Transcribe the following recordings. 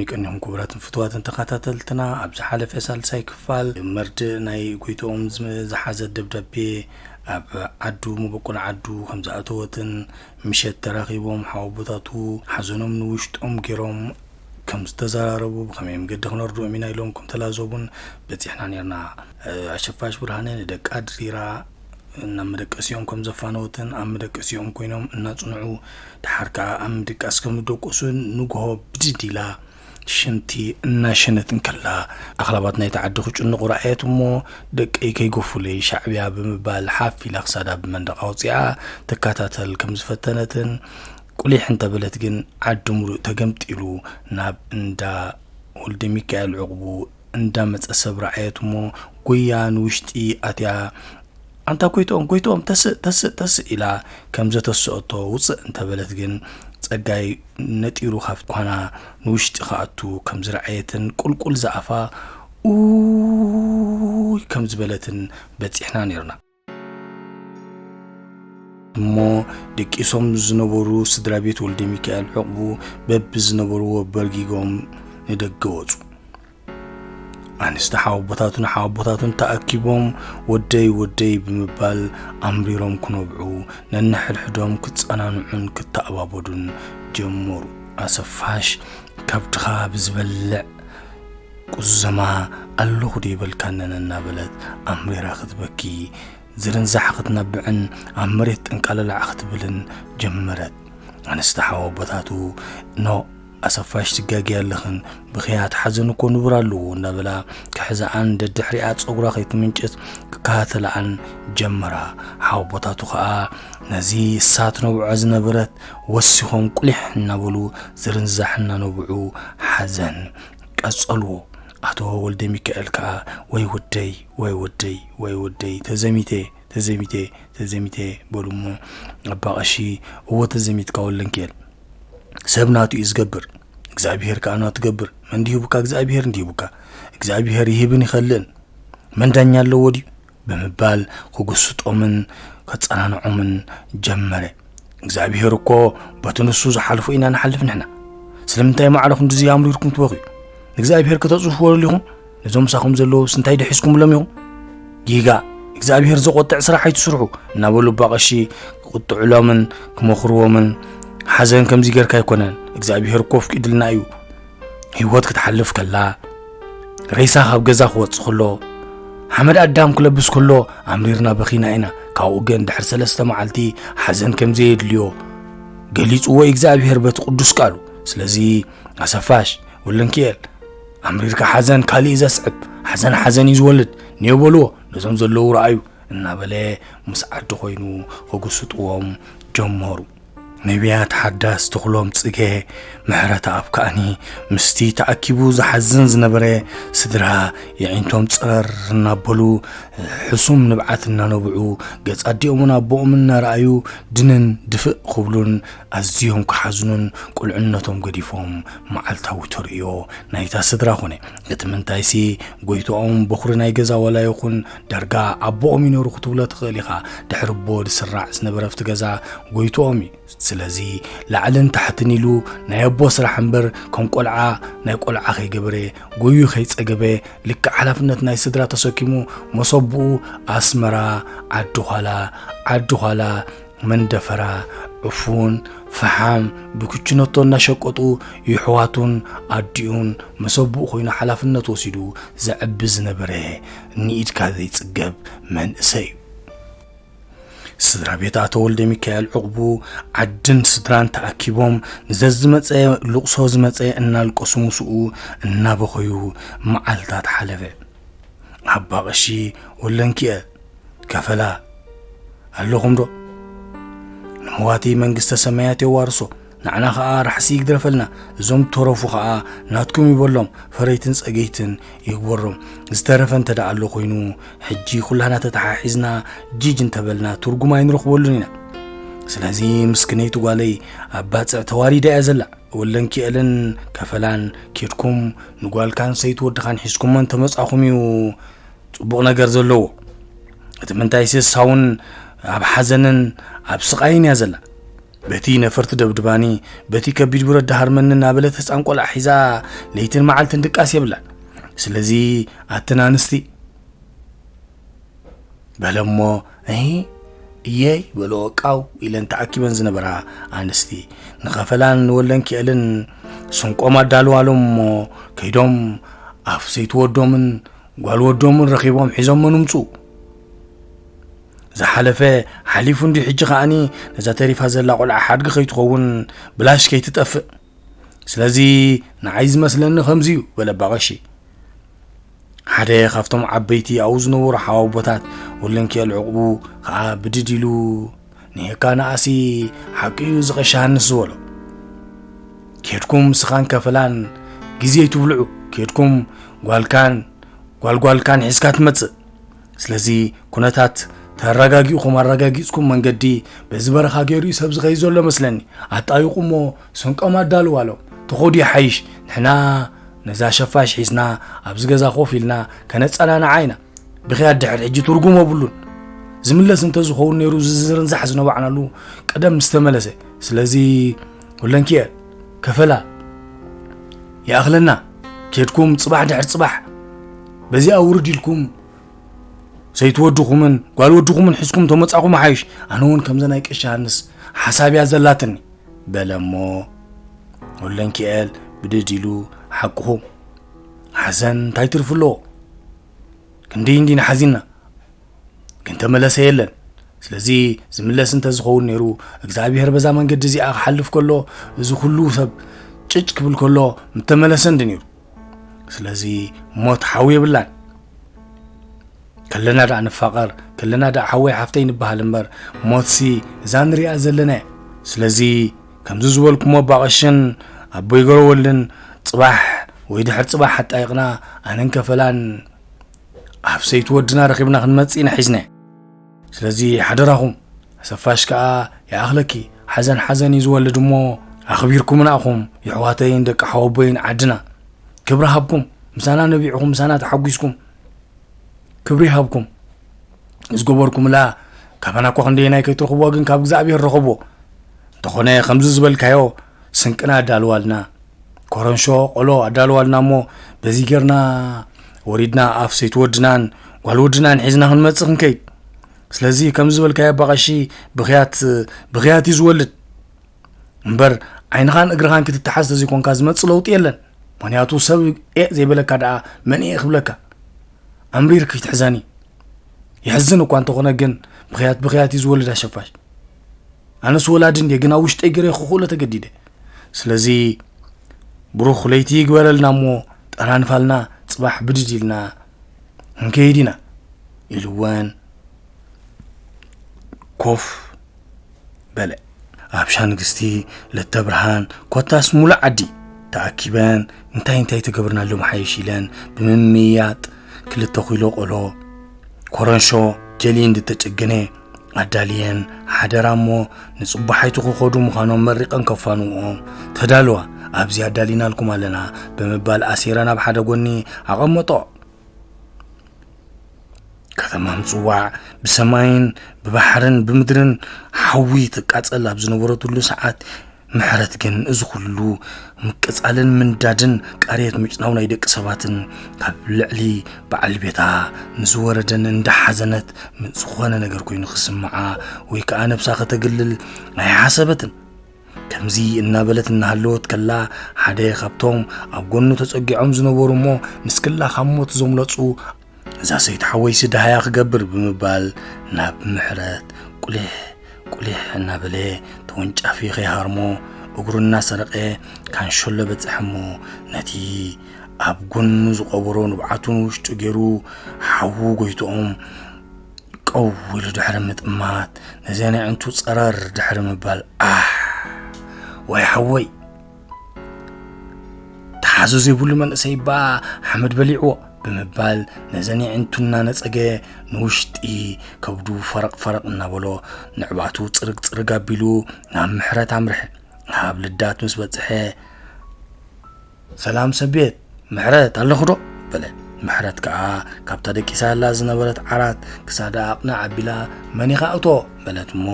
ይቀኒኹም ክቡራትን ፍቱዋትን ተኸታተልትና፣ ኣብ ዝሓለፈ ሳልሳይ ክፋል መርድእ ናይ ጎይትኦም ዝመ-፣ ዝሓዘት ደብዳቤ ኣብ ዓዱ፣ መበቆል ዓዱ ከም ዝኣተወትን፣ ምሸት ተራኺቦም ሓወቦታቱ ሓዘኖም ንውሽጦም ገይሮም ከም ዝተዘራረቡ፣ ብኸመይ መገዲ ክነርድኦም ኢና ኢሎም ከም ተላዘቡን በጺሕና ኔርና። ኣሸፋሽ ብርሃነ ንደቃ ድሪራ ናብ መደቀሲኦም ከም ዘፋነወትን፣ ኣብ መደቀሲኦም ኮይኖም እናጽንዑ፣ ደሓር ከኣ ኣብ ምድቃስ ከም ዝደቀሱ፣ ንግሆ ብድድ ኢላ ሽንቲ እናሸነት እንከላ፣ ኣኽላባት ናይቲ ዓዲ ክጭንቑ ረኣየት እሞ፣ "ደቀይ ከይገፉለይ ሻዕብያ" ብምባል ሓፍ ኢላ ክሳዳ ብመንደቕ ኣውጺኣ ትከታተል ከም ዝፈተነትን፣ ቁሊሕ እንተበለት ግን ዓዲ ሙሉእ ተገምጢሉ ናብ እንዳ ወልደ ሚካኤል ዕቑቡ እንዳመጸ ሰብ ረኣየት እሞ፣ ጎያ ንውሽጢ ኣትያ፣ "ኣንታ ጎይትኦም፣ ጎይትኦም፣ ተስእ፣ ተስእ፣ ተስእ" ኢላ ከም ዘተስኦቶ ውጽእ እንተበለት ግን፣ ጸጋይ ነጢሩ ካብቲ ኳና ንውሽጢ ክኣቱ ከም ዝረኣየትን፣ ቁልቁል ዝኣፋ "ኡይ" ከም ዝበለትን በጺሕና ኔርና። እሞ ደቂሶም ዝነበሩ ስድራ ቤት ወልደ ሚካኤል ዕቑቡ በብዝነበርዎ በርጊጎም ንደገ ወጹ። ኣንስቲ ሓወቦታቱን ሓወቦታቱን ተኣኪቦም "ወደይ፣ ወደይ" ብምባል ኣምሪሮም ክነብዑ፣ ነንሕድሕዶም ክጸናንዑን ክተኣባበዱን ጀመሩ። ኣሰፋሽ "ከብድኻ ብዝበልዕ ቁዘማ ኣለኹ ዶ ይበልካንን?" እናበለት ኣምሪራ ክትበኪ፣ ዝርንዛሕ ክትነብዕን ኣብ መሬት ጠንቃለላዕ ክትብልን ጀመረት። ኣንስቲ ሓወቦታቱ "ኖ ኣሰፋሽ ትጋጊ ኣለኽን፣ ብኽያት ሓዘን እኮ ንቡር ኣለዎ" እንዳበላ ክሕዝኣን፣ ደድሕሪኣ ጸጉራ ከይትምንጭት ክከታተላኣን ጀመራ። ሓወቦታቱ ኸኣ ነዚ እሳ ትነብዖ ዝነበረት ወሲኾም ቁሊሕ እናበሉ ዝርንዛሕ እናነብዑ ሓዘን ቀጸልዎ። ኣቶ ወልደ ሚካኤል ከኣ "ወይ ወደይ፣ ወይ ወደይ፣ ወይ ወደይ፣ ተዘሚተ፣ ተዘሚተ፣ ተዘሚተ" በሉ እሞ፣ ኣባ ቀሺ "እወ ተዘሚትካ ወለንኪኤል፣ ሰብ ናቱ እዩ ዝገብር፣ እግዚኣብሄር ከኣ ናቱ ገብር፣ መን ድሂቡካ እግዚኣብሄር እንዲሂቡካ፣ እግዚኣብሄር ይህብን ይኸልእን፣ መን ዳኛ ኣለዎ ድዩ?" ብምባል ክጉስጦምን ከጸናንዖምን ጀመረ። "እግዚኣብሄር እኮ በቲ ንሱ ዝሓልፎ ኢና ንሓልፍ ንሕና። ስለምንታይ ማዕረ ክንድዚ ኣምሪርኩም ትበኽዩ? ንእግዚኣብሄር ከተጽፍዎ ደሊኹም? ነዞም ምሳኹም ዘለዉስ እንታይ ድሒዝኩምሎም ኢኹም? ጊጋ እግዚኣብሄር ዘቖጥዕ ስራሕ ኣይትስርሑ" እናበሉ ኣባ ቀሺ ክቁጥዕሎምን ክመኽርዎምን፣ "ሓዘን ከምዚ ጌርካ ኣይኮነን፣ እግዚኣብሄር እኮ ኣፍቂዱልና እዩ። ህይወት ክትሓልፍ ከላ፣ ሬሳ ካብ ገዛ ክወጽእ ከሎ፣ ሓመድ ኣዳም ክለብስ ከሎ ኣምሪርና በኺና ኢና። ካብኡ ግን ድሕሪ ሰለስተ መዓልቲ ሓዘን ከም ዘየድልዮ ገሊጽዎ እግዚኣብሄር በቲ ቅዱስ ቃሉ። ስለዚ ኣሰፋሽ ወለንኪኤል፣ ኣምሪርካ ሓዘን ካልእ እዩ ዘስዕብ። ሓዘን ሓዘን እዩ ዝወልድ። ንዮ በልዎ፣ ነዞም ዘለዉ ረኣዩ" እናበለ ምስ ዓዲ ኮይኑ ክጉስጥዎም ጀመሩ። ነቢያት ሓዳስ ተኽሎም ጽገ፣ ምሕረተኣብ ከኣኒ ምስቲ ተኣኪቡ ዝሓዝን ዝነበረ ስድራ የዒንቶም ጽረር እናበሉ፣ ሕሱም ንብዓት እናነብዑ፣ ገጽ ኣዲኦምን ኣቦኦምን እናረኣዩ ድንን ድፍእ ክብሉን ኣዝዮም ክሓዝኑን ቁልዕነቶም ገዲፎም መዓልታዊ ተርእዮ ናይታ ስድራ ኾነ። እቲ ምንታይሲ ጎይትኦም በኹሪ ናይ ገዛ ዋላ ይኹን ዳርጋ ኣቦኦም እዩ ነይሩ ክትብሎ ትኽእል ኢኻ። ድሕሪ ኣቦ ዝስራዕ ዝነበረ ኣብቲ ገዛ ጎይትኦም እዩ። ስለዚ ላዕልን ታሕትን ኢሉ ናይ ኣቦ ስራሕ እምበር ከም ቆልዓ ናይ ቆልዓ ከይገበረ፣ ጎዩ ከይጸገበ፣ ልክዕ ሓላፍነት ናይ ስድራ ተሰኪሙ መሰብኡ ኣስመራ፣ ዓዲ ዃላ፣ ዓዲ ዃላ፣ መንደፈራ፣ ዕፉን፣ ፈሓም ብክችነቶ እናሸቀጡ የሕዋቱን ኣዲኡን መሰብኡ ኮይኑ ሓላፍነት ወሲዱ ዘዕቢ ዝነበረ ንኢድካ ዘይጽገብ መንእሰይ እዩ። ስድራ ቤት ኣቶ ወልደ ሚካኤል ዕቑቡ ዓድን ስድራን ተኣኪቦም ንዘዝመጸ ልቕሶ ዝመጸ እናልቀሱ ምስኡ እናበኸዩ መዓልታት ሓለፈ። ኣባ ቀሺ ወለንኪኤል ከፈላ ኣለኹም ዶ? ንመዋቲ መንግስተ ሰማያት የዋርሶ፣ ንዓና ኸኣ ራሕሲ ይግደፈልና፣ እዞም ተረፉ ኸኣ ናትኩም ይበሎም፣ ፈረይትን ጸገይትን ይግበሮም። ዝተረፈ እንተ ደኣ ኣሎ ኮይኑ፣ ሕጂ ኩላና ተተሓሒዝና ጂጅ እንተበልና ትርጉም ኣይንረኽበሉን ኢና። ስለዚ ምስክነይቲ ጓለይ ኣብ ባጽዕ ተዋሪዳ እያ ዘላ። ወለንኪኤልን ከፈላን ኬድኩም ንጓልካን ሰይቲ ወድኻን ሒዝኩሞ እንተመጻኹም እዩ ጽቡቕ ነገር ዘለዎ። እቲ ምንታይሲ እሳ እውን ኣብ ሓዘንን ኣብ ስቓይን እያ ዘላ። በቲ ነፈርቲ ደብድባኒ፣ በቲ ከቢድ ብረት ድሃርመኒ እናበለት ህፃን ቆልዓ ሒዛ ለይትን መዓልትን ድቃስ የብላን። ስለዚ ኣተን ኣንስቲ በለ እሞ፣ እሂ እየይ በልኦ ቃው ኢለን ተኣኪበን ዝነበራ ኣንስቲ ንኸፈላን ንወለንኪኤልን ስንቆም ኣዳልዋሎም እሞ ከይዶም ኣፍ ሰይትወዶምን ጓል ወዶምን ረኺቦም ሒዞም ምምፁ። ዝሓለፈ ሓሊፉ እንዲ ሕጂ ከኣኒ ነዛ ተሪፋ ዘላ ቆልዓ ሓድጊ ከይትኸውን ብላሽ ከይትጠፍእ። ስለዚ ንዓይ ዝመስለኒ ከምዚ እዩ በለ ኣባ ቀሺ። ሓደ ካብቶም ዓበይቲ ኣብኡ ዝነበሩ ሓዋቦታት ወለንኪኤል ዕቑቡ ከኣ ብድድ ኢሉ ንየካ ንኣሲ ሓቂ እዩ እዚ ቀሺ ሃንስ ዝበሎ። ኬድኩም ስኻን ከፈላን ግዜ ይትብልዑ። ኬድኩም ጓልካን ጓልጓልካን ሒዝካ ትመጽእ። ስለዚ ኩነታት ተረጋጊእኹም ኣረጋጊጽኩም መንገዲ በዚ በረኻ ገይሩ እዩ ሰብ ዝኸይ ዘሎ መስለኒ። ኣጣይቑ እሞ ስንቆም ኣዳልዋሎም። ተኾዱ ይሓይሽ። ንሕና ነዛ ሸፋሽ ሒዝና ኣብዚ ገዛ ኮፍ ኢልና ከነጸናንዓ ኢና። ብኽያት ድሕር ሕጂ ትርጉም የብሉን። ዝምለስ እንተዝኸውን ነይሩ ዝዝርንዛሕ ዝነባዕናሉ ቀደም ምስተመለሰ። ስለዚ ወለንኪኤል ከፈላ ይኣኽለና። ኬድኩም ጽባሕ ድሕር ጽባሕ በዚኣ ውርድ ኢልኩም ሰይቲ ወድኹምን ጓል ወድኹምን ሒዝኩም ተመጻኹም ሓይሽ። ኣነ እውን ከምዘ ናይ ቀሺ ሃንስ ሓሳብ እያ ዘላትኒ በለ እሞ ወለንኪኤል ብድድ ኢሉ ሓቅኹም። ሓዘን እንታይ ትርፊ ኣለዎ? ክንደይ እንዲና ሓዚንና ግን ተመለሰ የለን። ስለዚ ዝምለስ እንተዝኸውን ነይሩ እግዚኣብሔር በዛ መንገዲ እዚኣ ክሓልፍ ከሎ እዚ ኩሉ ሰብ ጭጭ ክብል ከሎ ምተመለሰ እንዲ ነይሩ። ስለዚ ሞት ሓዊ የብላን። ከለና ደኣ ንፋቐር፣ ከለና ደኣ ሓወይ ሓፍተይ ንበሃል እምበር ሞትሲ እዛ ንሪኣ ዘለና እያ። ስለዚ ከምዚ ዝበልኩሞ ኣባ ቀሽን ኣቦይ ገረወልድን ጽባሕ ወይ ድሕር ጽባሕ ኣጣይቕና ኣነን ከፈላን ኣፍሰይቲ ወድና ረኺብና ክንመጽእ ኢና ሒዝና። ስለዚ ሓደራኹም ሰፋሽ ከኣ ይኣኽለኪ። ሓዘን ሓዘን እዩ ዝወልድ እሞ ኣኽቢርኩምና ኢኹም የሕዋተይን ደቂ ሓወቦይን ዓድና። ክብሪ ሃብኩም ምሳና ነቢዕኹም ምሳና ተሓጒስኩም ክብሪ ይሃብኩም። ዝገበርኩምላ ካባና እኳ ክንደየናይ ከይትረኽብዋ ግን ካብ እግዚኣብሔር ረኸብዎ። እንተኾነ ከምዚ ዝበልካዮ ስንቅና ኣዳልዋልና፣ ኮረንሾ ቆሎ ኣዳልዋልና እሞ በዚ ጌርና ወሪድና ኣፍ ሰይቲ ወድናን ጓል ወድናን ሒዝና ክንመጽእ ክንከይድ። ስለዚ ከምዚ ዝበልካዮ ኣባ ቀሺ ብኽያት ብኽያት እዩ ዝወልድ። እምበር ዓይንኻን እግርኻን ክትተሓዝ ተዘይኮንካ ዝመጽእ ለውጢ የለን። ምኽንያቱ ሰብ ኤእ ዘይበለካ ደኣ መን እየ ክብለካ? ኣምሪር ከይትሕዘኒ። የሕዝን እኳ እንተኾነ ግን ብኽያት ብኽያት እዩ ዝወልድ ኣሸፋሽ። ኣነስ ወላዲ እንድየ ግን ኣብ ውሽጠይ ገይረ ክኽእሎ ተገዲደ። ስለዚ ብሩኽ ለይቲ ይግበረልና እሞ ጠናንፋልና ጽባሕ ብድድ ኢልና ክንከይድ ኢና ኢልወን ኮፍ በለ። ኣብ ሻንግስቲ ለተ ብርሃን ኮታስ ሙሉእ ዓዲ ተኣኪበን እንታይ እንታይ ተገብርና ሎም ሓይሽ ኢለን ብምምያጥ ክልተ ኪሎ ቆሎ ኮረንሾ ጀሊን ዝተጨገነ ኣዳልየን ሓደራ እሞ ንጽቡሓይቱ ክኸዱ ምዃኖም መሪቐን ከፋንውኦም ተዳልዋ። ኣብዚ ኣዳሊናልኩም ኣለና ብምባል ኣሲረን ኣብ ሓደ ጎኒ ኣቐመጦ። ከተማ ምጽዋዕ ብሰማይን ብባሕርን ብምድርን ሓዊ ትቃጸል ኣብ ዝነበረትሉ ሰዓት ምሕረት ግን እዚ ኩሉ ምቅጻልን ምንዳድን ቃርየት ምጭናው ናይ ደቂ ሰባትን ካብ ልዕሊ በዓል ቤታ ንዝወረደን እንዳሓዘነት ዝኾነ ነገር ኮይኑ ክስምዓ ወይ ከኣ ነብሳ ከተግልል ኣይሓሰበትን። ከምዚ እናበለት እናሃለወት ከላ ሓደ ካብቶም ኣብ ጎኑ ተጸጊዖም ዝነበሩ እሞ ንስክላ ካብ ሞት ዘምለጹ እዛ ሰይቲ ሓወይሲ ደሃያ ክገብር ብምባል ናብ ምሕረት ቁሊሕ ቁሊሕ እናበለ ተወንጫፊ ከይሃርሞ እግሩ እናሰረቐ ካንሸሎ በጽሐ እሞ ነቲ ኣብ ጎኑ ዝቐበሮ ንብዓቱ ንውሽጡ ገይሩ ሓዉ ጎይትኦም ቀው ኢሉ ድሕሪ ምጥማት ነዘን ኣዕንቱ ጸረር ድሕሪ ምባል ኣሕ ወይ ሓወይ ተሓዞ ዘይብሉ መንእሰይ እባ ሓመድ በሊዕዎ ብምባል ነዘን ኣዕንቱ እናነጸገ ንውሽጢ ከብዱ ፈረቕ ፈረቕ እናበሎ ንዕባቱ ጽርግ ጽርግ ኣቢሉ ናብ ምሕረት ኣምርሐ። ናብ ልዳት ምስ በጽሐ ሰላም ሰቤት ምሕረት ኣለኹ ዶ በለ። ምሕረት ከኣ ካብታ ደቂሳላ ዝነበረት ዓራት ክሳዳ ኣቕንዕ ኣቢላ መን ኢኻ እቶ በለት እሞ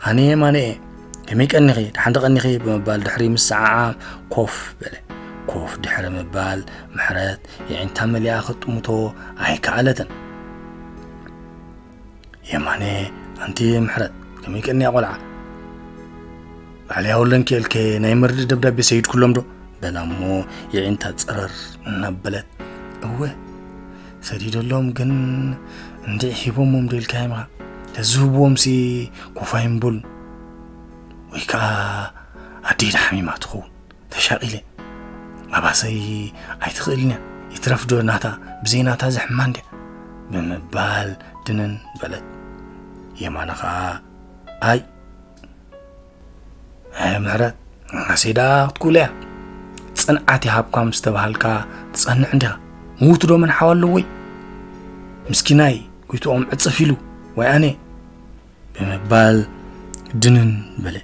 ኣነ እየ ማነ እየ ከመይ ቀኒኺ? ደሓን ዶ ቀኒኺ? ብምባል ድሕሪ ምስዓዓ ኮፍ በለ። ኮፍ ድሕሪ ምባል ምሕረት የዒንታ መሊኣ ክትጥምቶ ኣይከኣለትን። የማነ፣ ኣንቲ ምሕረት፣ ከመይ ቀኒያ ቆልዓ? ባዕለይ ኣውለን ክኤልከ ናይ መርድእ ደብዳቤ ሰይድኩሎም ዶ? በላ እሞ የዒንታ ጸረር እናበለት፣ እወ፣ ሰዲደሎም ግን እንድዒ ሂቦሞም ዶ ኢልካዮም ኢኻ? ተዝህብዎምሲ ኮፍ ኣይምበሉን። ወይ ከኣ ኣደይ ዶ ሓሚማ ትኸውን? ተሻቒለ። ኣባሰይ ኣይትኽእልን እያ። ይትረፍ ዶ ናታ፣ ብዘይ ናታ ዘሕማ እንድያ። ብምባል ድንን በለት። የማነ ኸኣ፣ ኣይ፣ ኣይ ምሕረት፣ ንዓሰይ ደኣ ክትኩል እያ። ጽንዓት ይሃብካ ምስ ተባሃልካ ትጸንዕ እንዲኻ። ምዉት ዶ መን ሓው ኣለዎይ? ምስኪናይ፣ ጎይትኦም ዕጽፍ ኢሉ፣ ወይ ኣነ። ብምባል ድንን በለ።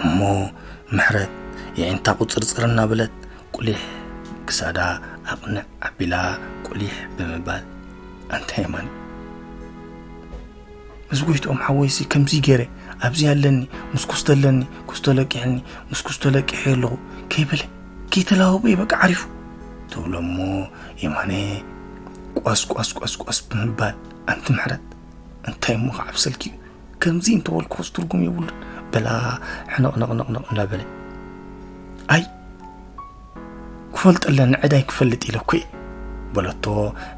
እሞ ምሕረት የዒንታ ቁጽርጽር እናበለት ቁሊሕ ክሳዳ ኣቕንዕ ኣቢላ ቁሊሕ ብምባል፣ ኣንታ የማነ፣ ምስ ጎይትኦም ሓወይሲ ከምዚ ገይረ፣ ኣብዚ ኣለኒ፣ ምስ ኩስቶ ኣለኒ፣ ኩስቶ ለቂሕኒ፣ ምስ ኩስቶ ለቂሐ ኣለኹ ከይበለ፣ ከይተላወበ እዩ በቃ ዓሪፉ ትብሎ እሞ የማነ ቆስ ቆስ ቆስ ቆስ ብምባል፣ ኣንቲ ምሕረት፣ እንታይ እሞ ክዓብሰልኪ እዩ? ከምዚ እንተበልኩስ ትርጉም የብሉን በላ ሕንቕንቕንቕንቕ እንዳበለ። ኣይ ክፈልጠለን ዕዳይ ክፈልጥ ኢለ እኮ እየ በለቶ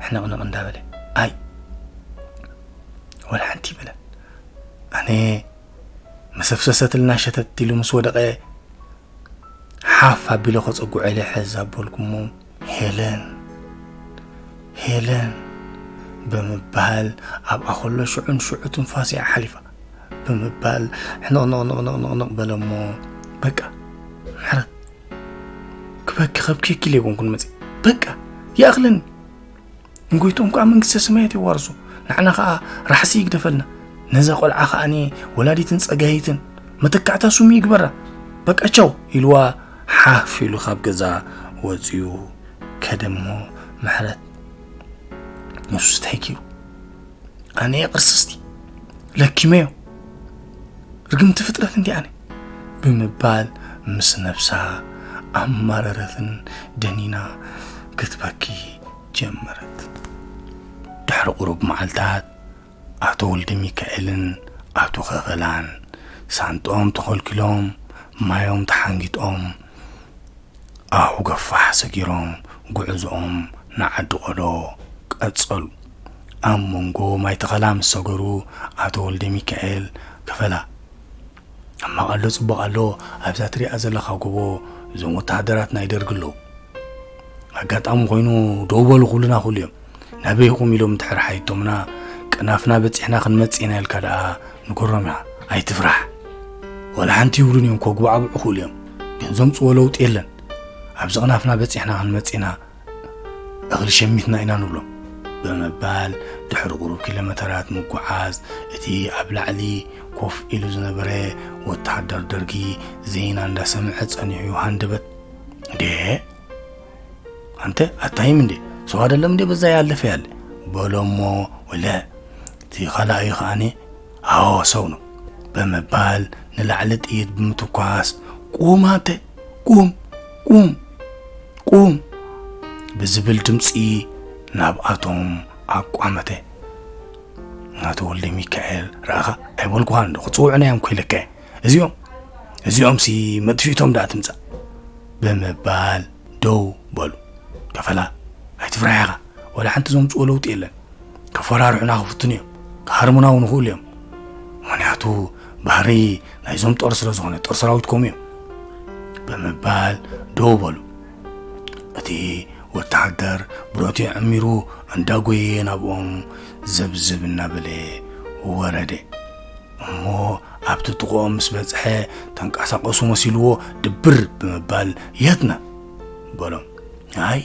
ሕንቕንቕ እንዳበለ። ኣይ ወላ ሓንቲ ይበለን። ኣነ መሰፍሰሰትልና ሸተት ኢሉ ምስ ወደቐ ሓፍ ኣቢለ ከጸጉዖ ኢለ ሕዝ ኣበልኩሞ፣ ሄለን፣ ሄለን ብምባል ኣብኣ ከሎ ሽዑን ሽዑ ትንፋስ እያ ሓሊፋ ብምባል ሕንቕንቕንቕንቕ በለሞ፣ በቃ ምሕረት፣ ክበኪ ከብኪ ኢለ ኣይኮንኩን መጺእ፣ በቃ ይኣኽለኒ። ንጎይትኦም ከኣ መንግስተ ሰማያት የዋርሶ፣ ንዓና ከኣ ራሕሲ ይግደፈልና። ነዛ ቆልዓ ከኣኒ ወላዲትን ጸጋይትን መተካእታ ስሙ ይግበራ። በቃ ቻው ኢልዋ ሓፍ ኢሉ ካብ ገዛ ወጺኡ ከደሞ ምሕረት ንሱ እንታይ ገይሩ? ኣነ እየ ቅርስስቲ ለኪመዮ። ርግምቲ ፍጥረት እንዲ ኣነ ብምባል ምስ ነብሳ ኣማረረትን ደኒና ክትበኪ ጀመረት። ድሕሪ ቁሩብ መዓልታት ኣቶ ወልደ ሚካኤልን ኣቶ ከፈላን ሳንጥኦም ተኸልኪሎም ማዮም ተሓንጊጦም ኣሁ ገፋሕ ሰጊሮም ጉዕዞኦም ንዓዲ ቆሎ ቀጸሉ። ኣብ መንጎ ማይ ተኸላ ምስ ሰገሩ ኣቶ ወልደ ሚካኤል ከፈላ ሕማቕ ኣሎ ጽቡቕ ኣሎ፣ ኣብዛ ትሪኣ ዘለኻ ጎቦ እዞም ወተሃደራት ናይ ደርጊ ኣለዉ። ኣጋጣሚ ኮይኑ ደው በሉ ኩልና ክብሉ እዮም። ናበይ ኢኹም ኢሎም እንድሕር ሓይቶምና ቅናፍና በጺሕና ክንመጽእ ኢና ኢልካ ደኣ ንገሮም ኢኻ። ኣይትፍራሕ። ወላ ሓንቲ ይብሉን እዮም፣ ከጉባዕብዑ ክእሉ እዮም። ግን ዘምጽዎ ለውጢ የለን። ኣብዚ ቅናፍና በጺሕና ክንመጽእ ኢና እኽሊ ሸሚትና ኢና ንብሎም ብምባል ድሕሪ ቁሩብ ኪሎሜተራት ምጉዓዝ እቲ ኣብ ላዕሊ ኮፍ ኢሉ ዝነበረ ወተሃደር ደርጊ ዜና እንዳሰምዐ ጸኒሑ ሃንደበት፣ እንዴ ኣንተ ኣታይም እንዴ ሰው አይደለም እንዴ በዛ ያለፈ ያለ በሎሞ ወለ እቲ ኻልኣዩ ከኣኒ ኣዎ ሰው ነው ብምባል ንላዕሊ ጥይት ብምትኳስ ቁም ኣንተ ቁም ቁም ቁም ብዝብል ድምፂ ናብኣቶም ኣቋመተ። ኣቶ ወልደ ሚካኤል ረኣኻ ኣይበልኩኻን ዶ ክፅውዑና እዮም ኮይለካ እዚኦም እዚኦም ሲ መጥፊእቶም ደኣ ትምፃእ ብምባል ደው በሉ። ከፈላ ኣይትፍራሕ ኢኻ ወላ ሓንቲ ዘምፅኦ ለውጢ የለን። ከፈራርሑና ክፍትኑ እዮም። ክሃርሙና እውን ይኽእሉ እዮም። ምኽንያቱ ባህሪ ናይዞም ጦር ስለ ዝኾነ ጦር ሰራዊት ከምኡ እዮም ብምባል ደው በሉ። እቲ ወተሃደር ብረቱ ኣዕሚሩ እንዳጎየ ናብኦም ዘብዘብ እናበለ ወረደ። እሞ ኣብቲ ጥቕኦም ምስ በጽሐ ተንቀሳቐሱ መሲልዎ ድብር ብምባል የትና በሎም። ኣይ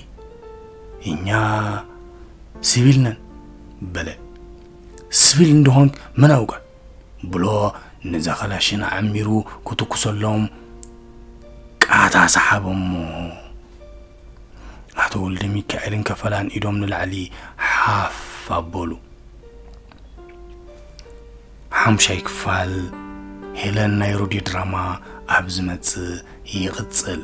እኛ ሲቪል ነን በለ። ሲቪል እንደሆንክ ምን አውቃል ብሎ ነዛ ከላሽን ኣዕሚሩ ክትኩሰሎም ቃታ ሰሓቦሞ። ኣቶ ወልደ ሚካኤልን ከፈላን ኢዶም ንላዕሊ ሓፍ ኣበሉ። ሓምሻይ ክፋል ሄለን ናይ ሮዲ ድራማ ኣብ ዝመጽእ ይቕጽል።